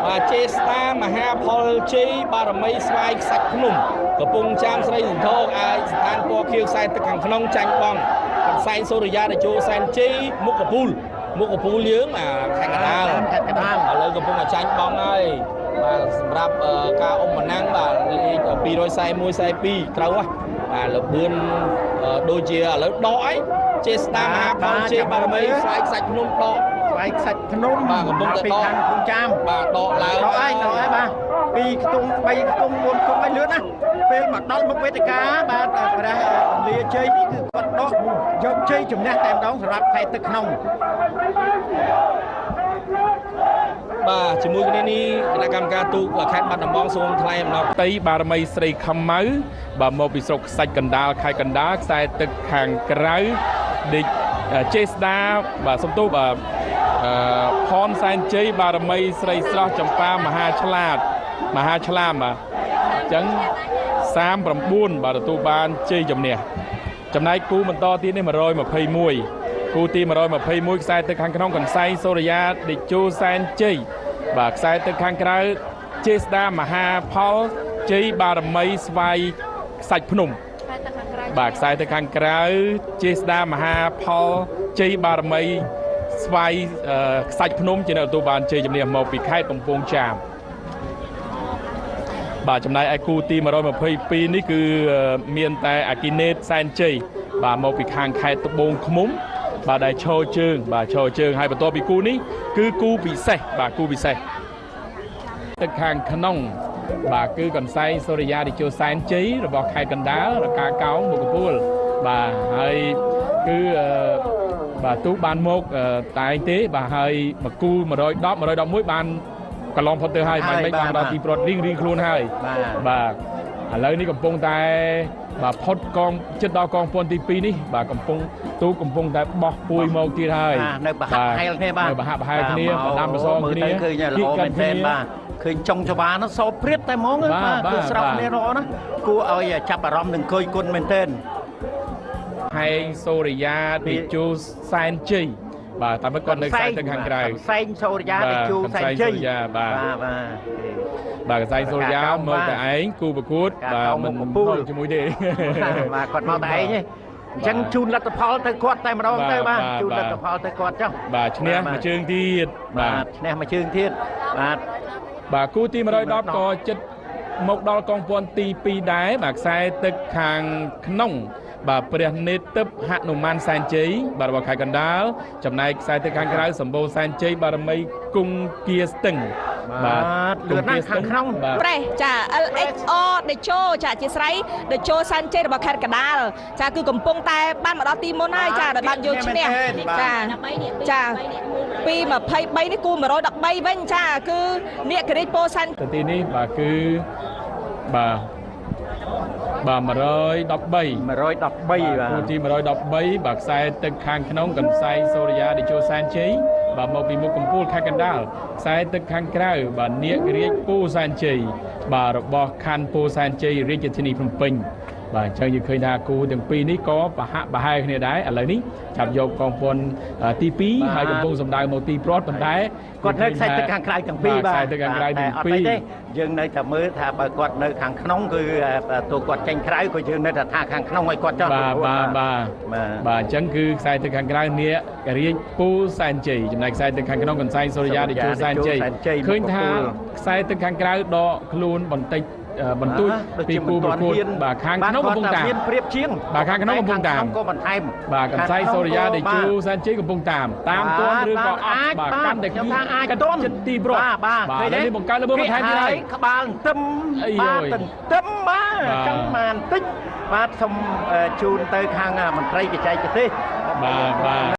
បាទចេស្តាមហាផលជ័យបារមីស្វាយខ្សាច់ភ្នំកំពង់ចាមស្រីសន្ធោអាចស្ថានពណ៌ខៀវខ្សែទឹកខាងក្នុងចាញ់បងកន្សែងសូរិយាតេជោសែនជ័យមុខកពូលមុខកពូលយើងខេត្តកណ្ដាលឥឡូវកំពុងតែចាញ់បងហើយបាទសម្រាប់ការអ៊ំម៉ាំងបាទលេខ241 42ត្រូវហ៎បាទលបឿនដូចជាឥឡូវដកអីចេស្តាមហាផលជ័យបារមីស្វាយខ្សាច់ភ្នំដកស្វាយខ្សាច់ភ្នំបាទកំពុងតែដកខាងកំពង់ចាមបាទដកឡើងដកហើយដកហើយបាទ2ខ្ទង់3ខ្ទង់4ខ្ទង់ឲ្យលឿនណាពេលមកដល់មុខវេទិកាបាទព្រះពលាជ័យនេះគឺគាត់ដកយកជ័យជំនះតែម្ដងសម្រាប់ខែទឹកក្នុងបាទជាមួយគ្នានេះគណៈកម្មការទូកខេត្តបាត់ដំបងសូមថ្លែងអំណរតីបារមីស្រីខម៉ៅបាទមកពីស្រុកខ្សាច់កណ្ដាលខេត្តកណ្ដាលខ្សែទឹកខាងក្រៅដេកចេស្តាបាទសំទោសបាទផនសែនជ័យបារមីស្រីស្រស់ចម្ប៉ាមហាឆ្លាតមហាឆ្លាមបាទអញ្ចឹង39បាទទទួលបានជ័យជំនះចំណែកគូបន្តទៀតនេះ121គូទី121ខ្សែទឹកខាងក្នុងកន្សែងសូរិយាដេជោសែនជ័យបាទខ្សែទឹកខាងក្រៅចេស្តាមហាផលជ័យបារមីស្វាយខ្សាច់ភ្នំបាទខ្សែទឹកខាងក្រៅចេស្តាមហាផលជ័យបារមីស្វាយខ្សាច់ភ្នំជាអ្នកទទួលបានជ័យជំនះមកពីខេត្តកំពង់ចាមបាទចំណែកឯគូទី122នេះគឺមានតែអាគីណេតសែនជ័យបាទមកពីខាងខេត្តត្បូងឃ្មុំបាទដែលឈរជើងបាទឈរជើងហើយបន្ទាប់ពីគូនេះគឺគូពិសេសបាទគូពិសេសទឹកខាងក្នុងបាទគឺកន្សែងសូរិយាតេជោសែនជ័យរបស់ខេត្តកណ្ដាលរកាកោងមុខកពូលបាទហើយគឺបាទទូបានមកតែឯងទេបាទហើយមកគូ110 111បានកន្លងផុតទៅហើយមិនបានដល់ទីប្រត់រៀងរៀងខ្លួនហើយបាទឥឡូវនេះកំពុងតែបាទផុតកងចិត្តដល់កងពន្ធទី2នេះបាទកំពុងទូកំពុងតែបោះពួយមកទៀតហើយនៅប្រហាក់ប្រហែលគ្នាបាទនៅប្រហាក់ប្រហែលគ្នាបណ្ដាំប្រសងគ្នាឃើញល្អមែនទែនបាទឃើញចុងចវានោះសោព្រាតតែហ្មងបាទគឺស្រោបគ្នាល្អណាស់គួរឲ្យចាប់អារម្មណ៍នឹងអង្គុយគុណមែនទែនហែងសូរិយាតេជោសែនជ័យបាទតាមពិតគាត់នៅខ្សែទឹកខាងក្រៅកន្សែងសូរិយាតេជោសែនជ័យបាទបាទកន្សែងសូរិយាមកតែឯងគូប្រកួតបាទមិនមកជាមួយទេបាទគាត់មកតែឯងទេអញ្ចឹងជូនលទ្ធផលទៅគាត់តែម្ដងទៅបាទជូនលទ្ធផលទៅគាត់ចុះបាទឈ្នះមួយជើងទៀតបាទឈ្នះមួយជើងទៀតបាទបាទគូទី110ក៏ចិត្តមកដល់កងពន្ធទី2ដែរបាទខ្សែទឹកខាងក្នុងបាទព្រះនេតទឹកហនុមានសែនជ័យបាទរបស់ខេត្តកណ្ដាលចំណែកខ្សែទឹកខាងក្រៅសម្បូរសែនជ័យបារមីគង្គគាស្ទឹងបាទលឿនណាស់ខាងក្នុងប្រេះចា LXO តេជោចាអធិស្ឋានតេជោសែនជ័យរបស់ខេត្តកណ្ដាលចាគឺកំពុងតែបានមកដល់ទីមុនហើយចាដែលបានយកឈ្នះចាចាពី23នេះគូ113វិញចាគឺនាគរាជពោធិ៍សែនទីនេះបាទគឺបាទបាទ113 113បាទគូទី113បាទខ្សែទឹកខាងក្នុងកន្សែងសូរិយាតេជោសែនជ័យបាទមកពីមុខកំពូលខេត្តកណ្ដាលខ្សែទឹកខាងក្រៅបាទនាគរាជពោធិ៍សែនជ័យបាទរបស់ខណ្ឌពោធិ៍សែនជ័យរាជធានីភ្នំពេញបាទអញ្ចឹងយើងឃើញថាគូទាំងពីរនេះក៏ប្រហាក់ប្រហែលគ្នាដែរឥឡូវនេះចាប់យកកងពន្ធទី2ហើយកំពុងសម្ដៅមកទីព្រាត់ប៉ុន្តែគាត់នៅខ្សែទឹកខាងក្រៅទាំងពីរបាទខ្សែទឹកខាងក្រៅទាំងពីរទេយើងនៅតែមើលថាបើគាត់នៅខាងក្នុងគឺទោះគាត់ចេញក្រៅក៏យើងនៅតែថាខាងក្នុងឲ្យគាត់ចោះបាទបាទបាទបាទអញ្ចឹងគឺខ្សែទឹកខាងក្រៅនាគរាជពូសែនជ័យចំណែកខ្សែទឹកខាងក្នុងកន្សែងសូរិយាតេជោសែនជ័យឃើញថាខ្សែទឹកខាងក្រៅដកខ្លួនបន្តិចបន្ទួចពីគូប្រកួតបាទខាងក្នុងកំពុងតាមមានប្រៀបជាងបាទខាងក្នុងកំពុងតាមក៏បន្ថែមបាទកន្សែងសូរិយាតេជោសែនជ័យកំពុងតាមតាមទាន់ឬក៏អត់បាទកាន់តែខ្ញុំថាអាចទាន់ចិត្តទីប្រត់បាទបាទនេះបង្កើតល្បឿនបន្ថែមទៀតហើយក្បាលទន្ទឹមបាទទន្ទឹមបាទចង់បានតិចបាទសូមជូនទៅខាងមន្ត្រីបច្ចេកទេសបាទបាទ